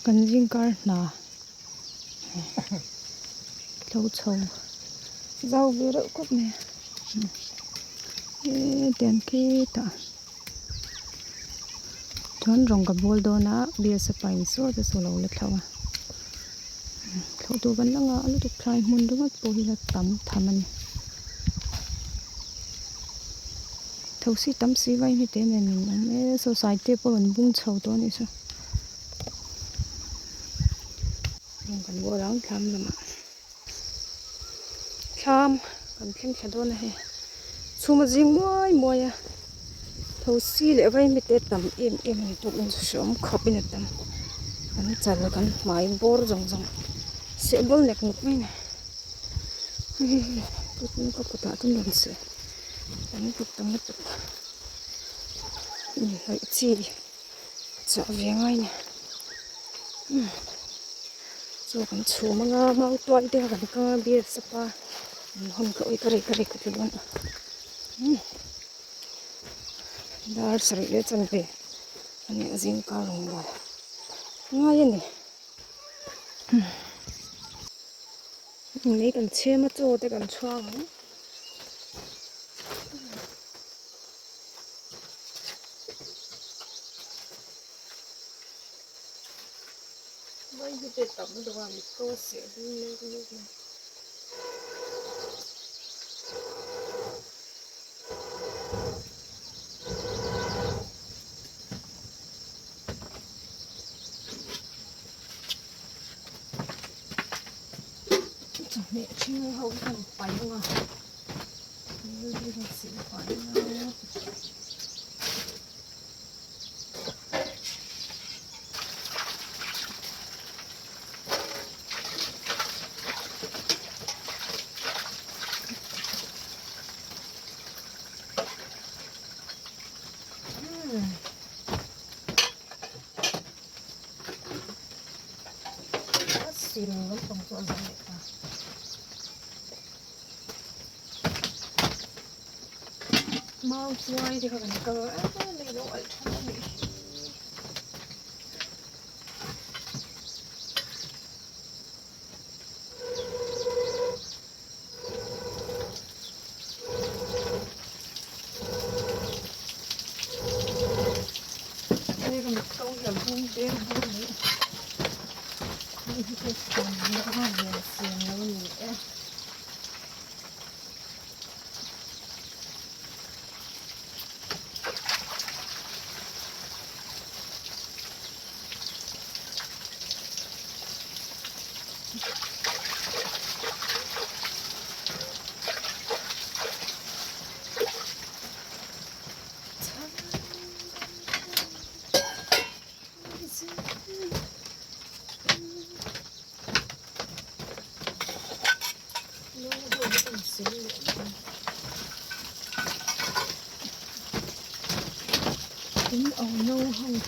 Kan zingkar hna tho chho zau ve reuh khawp mai a eee tiang khitah chuan rawng ka bawl dawn a biasa pa in saw te saw lo la thlauh a thlauh tur kan la ngah lutuk thlai hmun ringawt pawh hi la tam tham a ni. Thosi tam si vai hi te nen in awm e saw sai te pawh rawn bung chho tawh a nih chu. Rawng kan bawl ang thlam lamah thlam kan thleng thla dawn a hei chhum a zing muai muai a thosi leh vaimite tam em em a ni tawh in hreawm khawp in a tam kan chal kan hmai bawr zawng zawng seh bawl nek nuk mai a ni hei kut ka kutah chuan rawn seh tam kut tam lutuk inhnawih chi. Chawh ve ngai ni umm chaw kan chhum anga mau tuai te kan kang a beer sap a an hawn ka ui ka rei ka rei ka ti dawn a umm dar sarih leh chanve a nih a zing kar rawn bual ngai a ni umm lei kan chhem a chaw te kan chhuang ang. Chawhmeh ṭhing ho hi kan paih ang a. Sil lampang chu a zo leh ta. Mau chuai te kha kan kal a lei lo alh than a nih hi. Hei ka mit ko hian bung ber bur mai. Hei hi chu a lian siam lo a ni e. In au no ho hi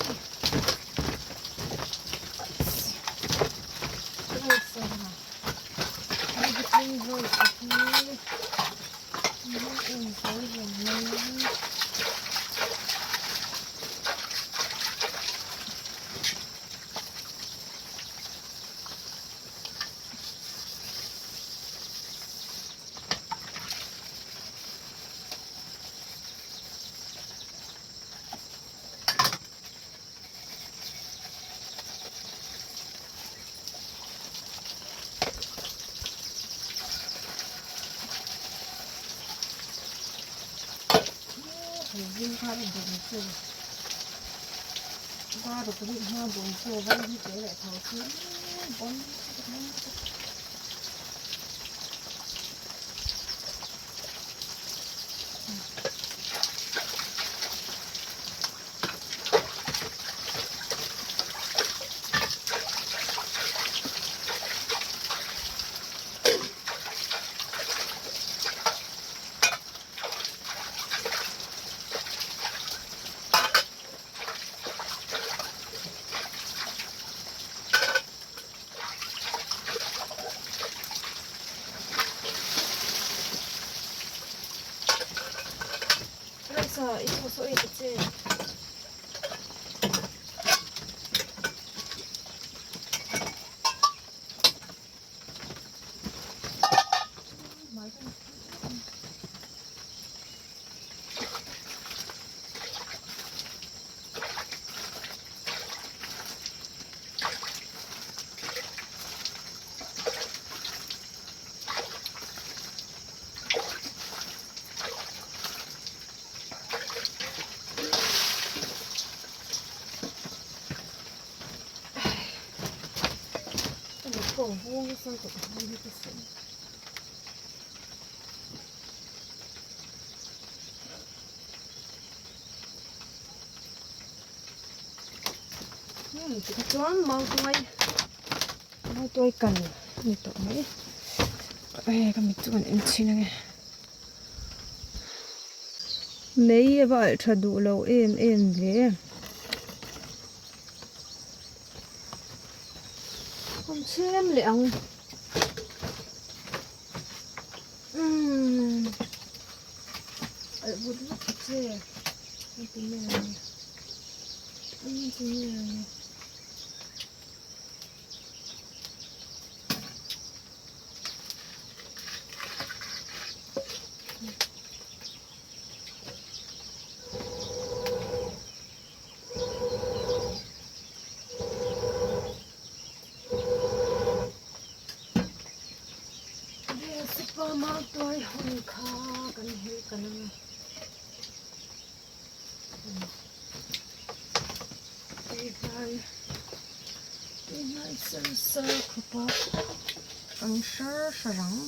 pawh a vung nasa tawh a hmel hi ka sawi. Hmm tikha chuan mautuai mautuai kan a ni tawh mai hei ka mit chu kan en chhin ange mei a va alh tha duh lo em em ve awm chhem leh ang umm alh vut vut ta che a ti mai ang a ti mai ang. Sipa mautuai hun kha kan hel kan ang a. Tui hnai sar sar khawp a kan hrar hrar ang.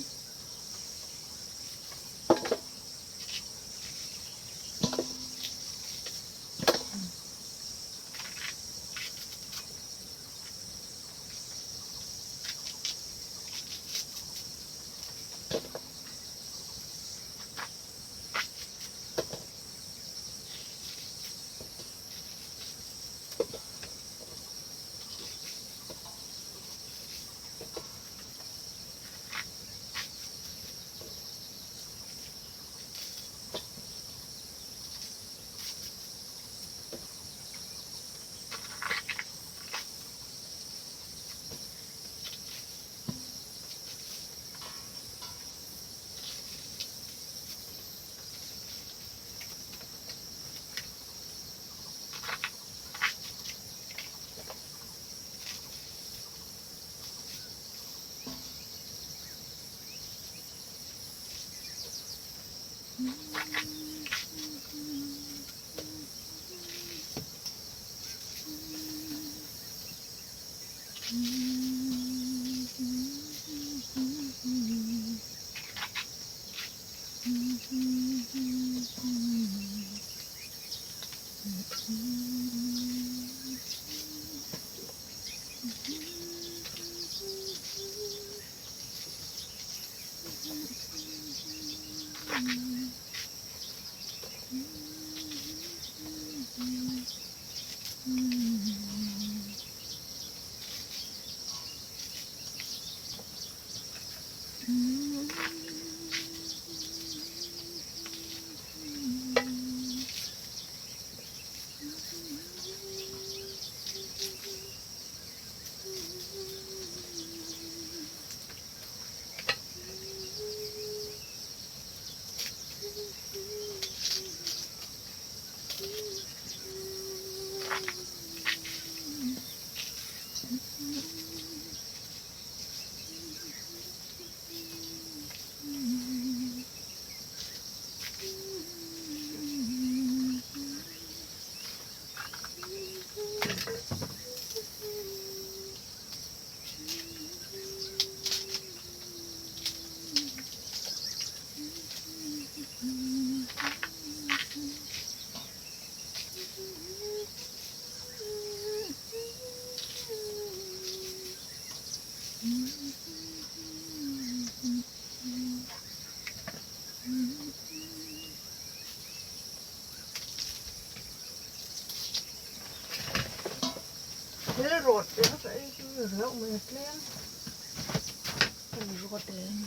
Thil rawt te ka ei chu reuh mai a tlem ka rawt leh a ni.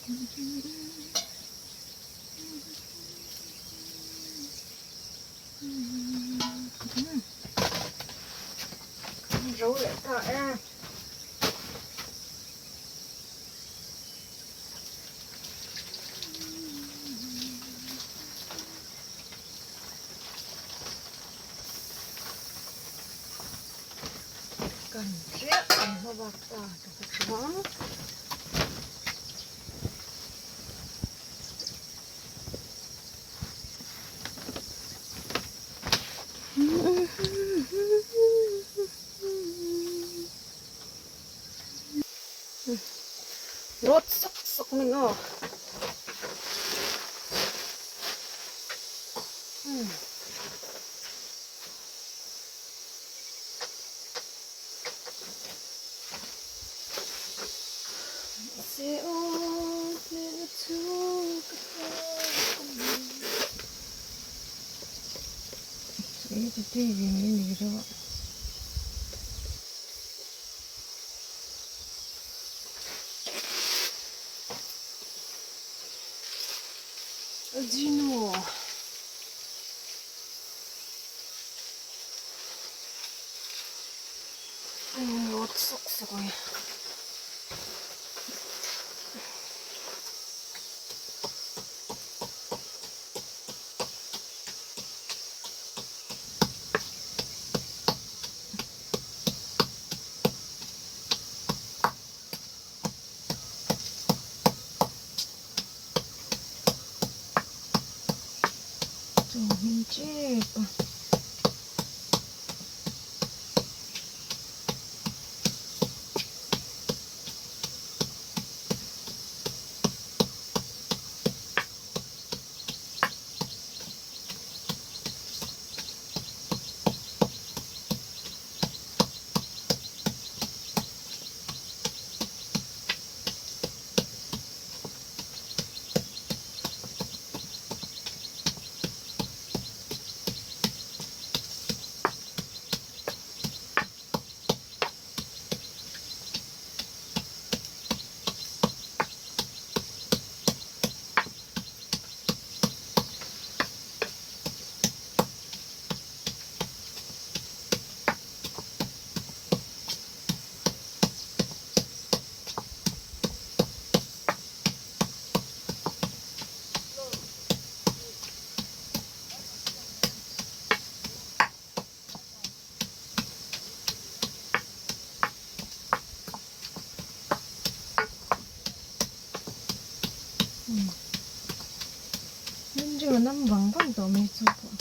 Ro leh ta e. Kan chiah kan hma bak ta ka hre chuang. Rawt sawk sawk mai aw. Gino. Rawt sawk sawk mai. Chaw hmin tep a. Rinring a nam vang vang tawh mai chu pawh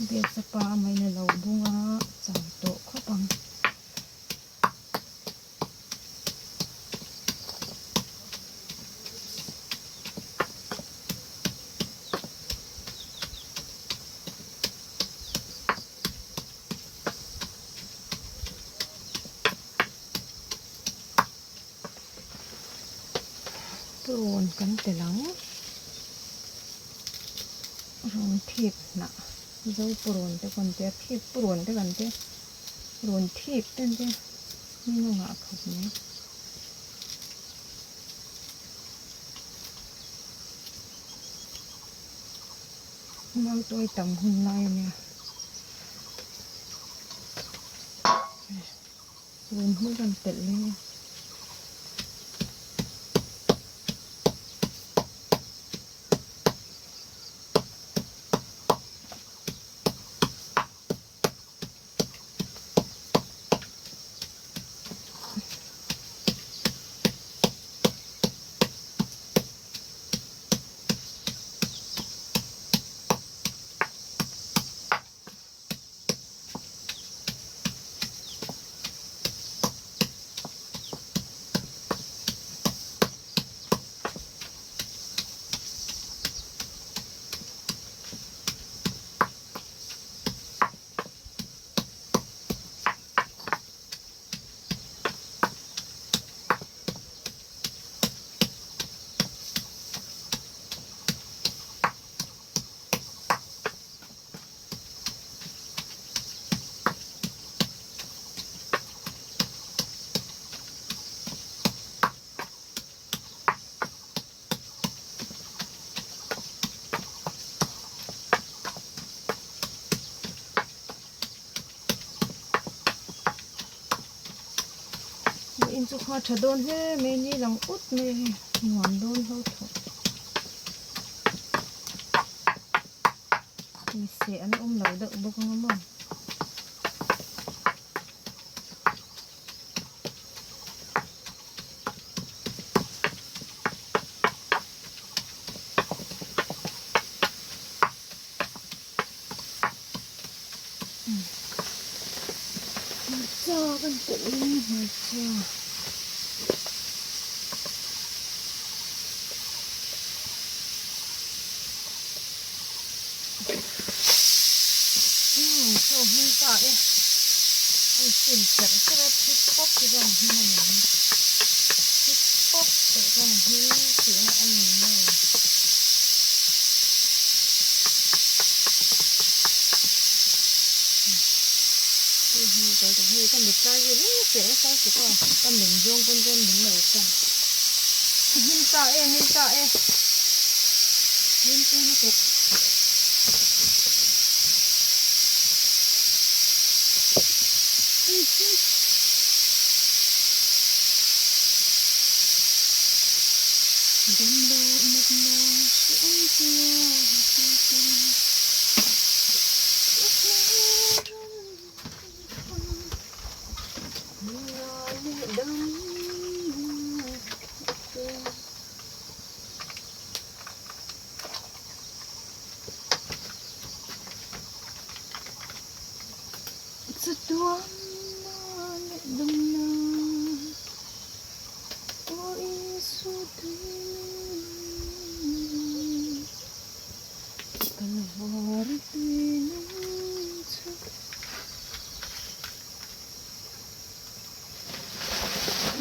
biaksa pa a main a lo bung a chau tawh khawp ang. Purun kan telh ang rawn thip hnah zo purun te kan tia thip purun te kan tia rawn thip te an tia hming a ngah khawp mai. Mautuai tam hun lai a nia. Run hmul rawn telh mai a. In chu kha tha dawn hle mai ni lang ut mai a hei nuam dawn ho thawh. Seh an awm lo deuh bawk ang a maw. Hmarcha kan telh in hmarcha. Umm chaw hming ta e a insin cherh cherh a thip pawp hi chuan a hming a ni ang thip pawp teh chuan a hming tihna a ni mai. Hei hi ka hei ka mit tlai vel hle hle a tlai tuk a ka men zawng pawn chuan min lo khan hlim ta e hlim ta e hlim pui lutuk.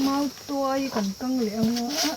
Mau tuai kan kang leh ang a.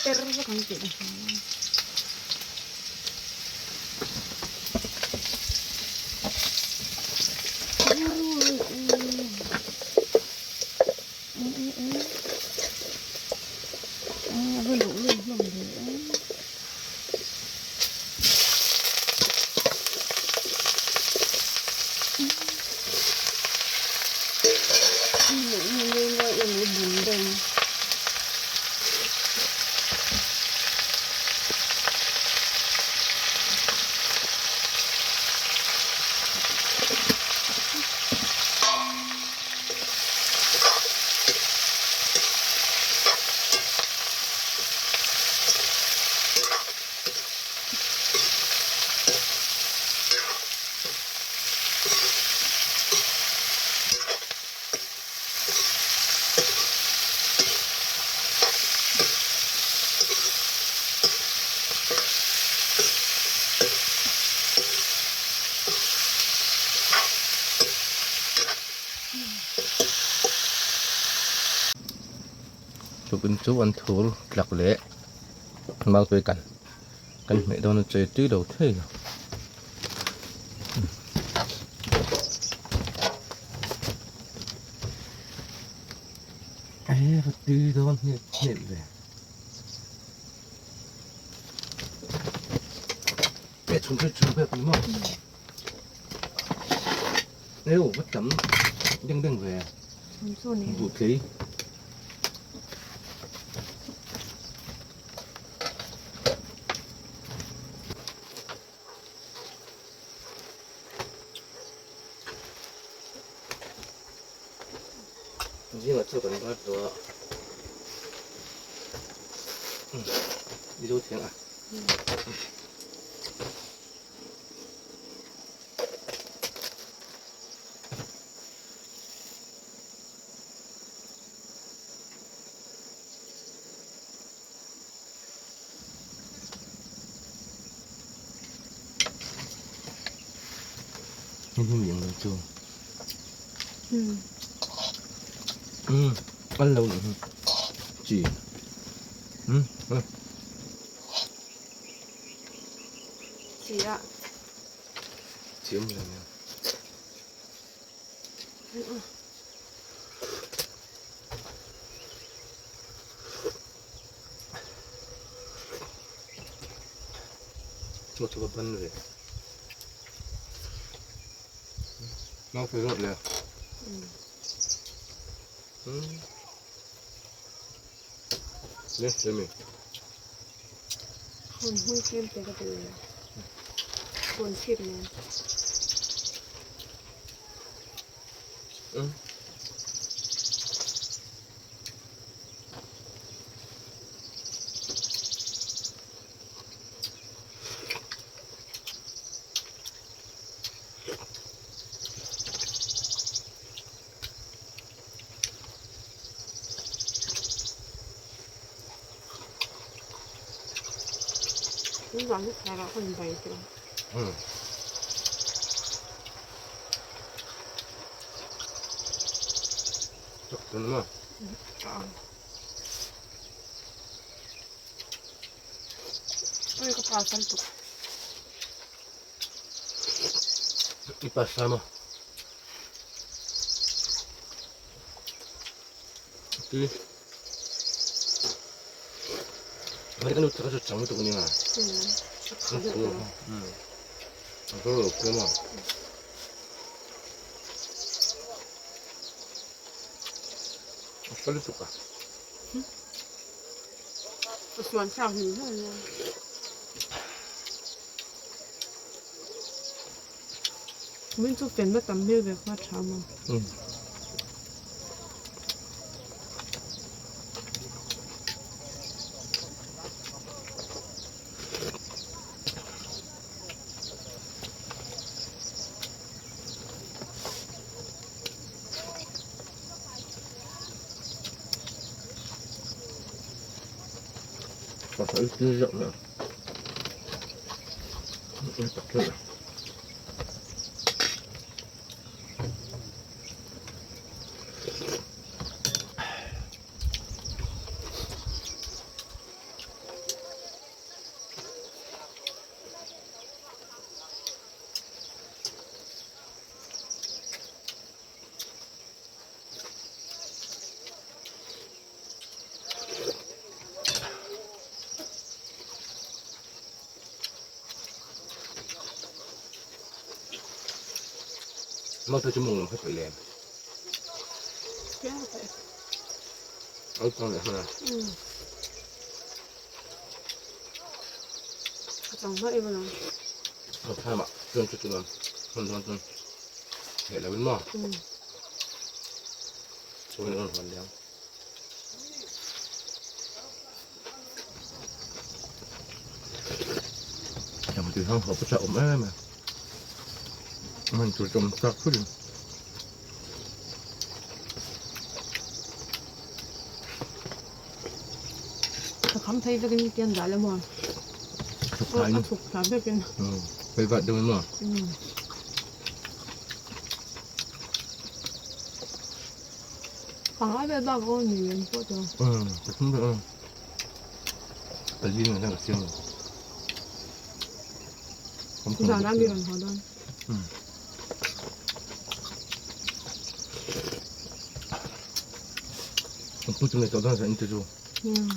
Per vak ang tih na Tukin chu an thur tlak leh mautui kan kan hmeh dawn a che tui lo thei lo. Ê va tui dawn hniak hniak ve. Pet. chhung chu chhung pek ni maw eu va tam deng deng ve duh tlei Zingah chu kan bar tawh a i zo thiang a. Hei hi miang lo chu. Um an lo nih hi chi um Chi a. Chi awm lo nia. Chaw chu ka ban ve. Mau pui rawt le. Le le mi. Hun hui tlem te ka ti le. Hun chhip nen. Tun vang hi thlarah ka inbai tawh ang. Tak tun maw? Oi ka pa sal tuk. I pa sa maw? Tui. Mari kan utak chu chang tuk ni nga. Hmm. Ko ko ma. Salu tuk a. Suan thlak hlim hlim nia. Min chu fenna tam hmel ve kha tha maw? Hmm. Mawta chu mawng lam kha paih lem. Au tang leh hman a. Tang hma em alawm. Au thlam ah chuan chu chu nuam hman dawn chuan heh lo in maw. Chuan in rawn huan leh ang. Heng tui hang ho pawh chu a awm em a. Hman tur chu awm chak phut in. Ka kham thei vekin tian dah le maw. A chhuk thla vekin. Hei vat deuh in maw. Pangai vel bak aw ni em pawh chu. Umm ka thum ber aw. Ka zing ah hian ka siam lo. Zan ah mi rawn haw dawn. Umm. An pu chu nei tawh dawn zan in te chu. Umm.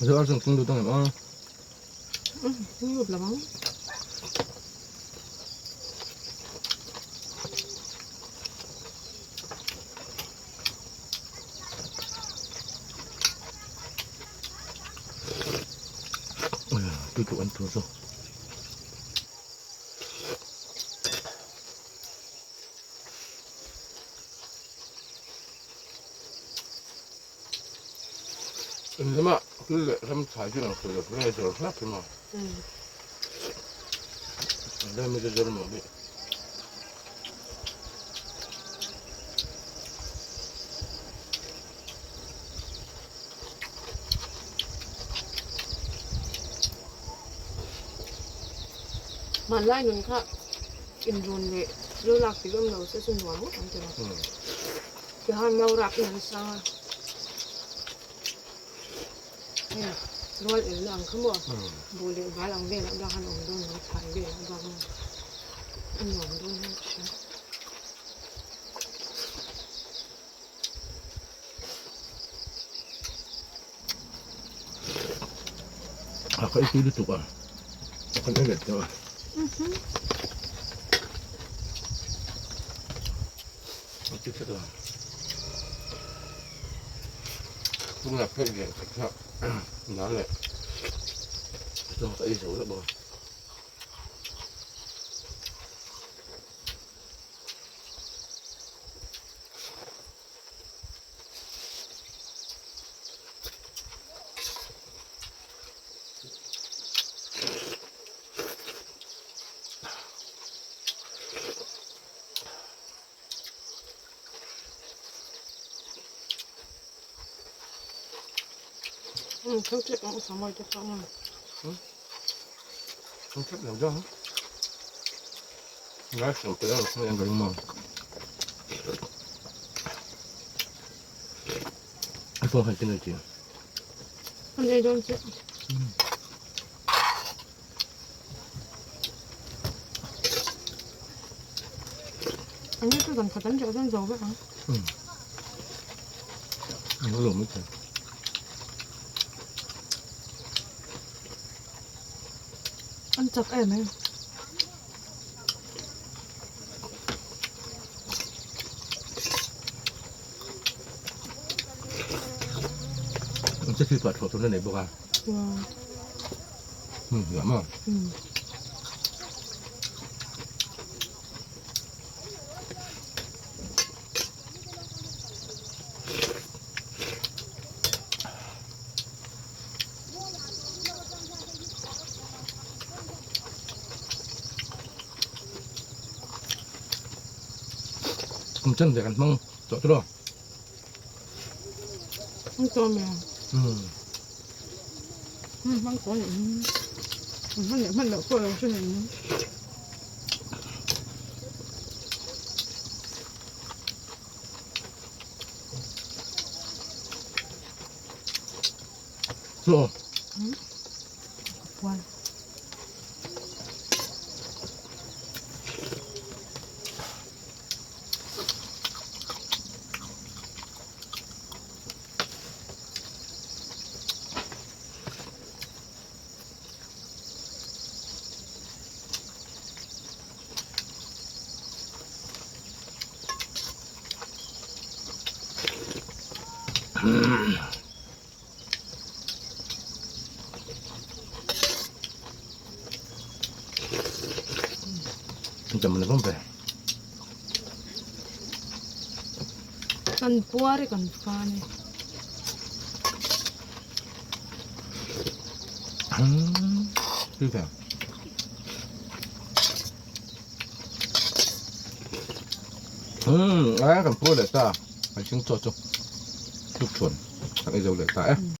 Zo ar chuan keng lut ang em aw? Keng lut lo ang. Tui tluh an tur chu. In lama thil leh ram chhai chu lang thei lo hle zawr hlak hi maw. Rem hi chu zawr maw bik. Hmanlai nun kha inrun leh thil lak tih awm lo se chu nuam ngawt ang tiraw. Tihan mau rap in an sang a, hei rual elna ang kha maw buh leh val ang velah bak an awm dawn lo, thlai velah bak a nuam dawn hian ka hria. A ka ei lutuk a, a kan ei leh tawh a. A ti tlat a. Tunah pek leh ka thlak na leh chuan ka ei zo vek bawk a. Không chấp nào cho Gái sầu tới là không ăn được mà Phone hành tinh là gì? Anh đây đâu chứ? Anh biết tôi còn thật lắm chỗ dân giàu vậy hả? Ừ. Nó lộn mất rồi. Anh chặt em ấy. Anh sẽ phi phật thuộc trong này bốc à? Ừ. Ừ, lắm à? Ừ. Kum chân để ăn măng, rõ chưa? Măng to mè. Ừ. Ừ, măng có những măng để măng đậu cô đâu chứ này. Rồi. Ừ. Quan. Chầm mình không về. Cần puari cần pha này. Đi về. Ừ, á cần pua để ta. Phải chứng cho cho. Chút chuẩn. Cái dầu để ta ấy.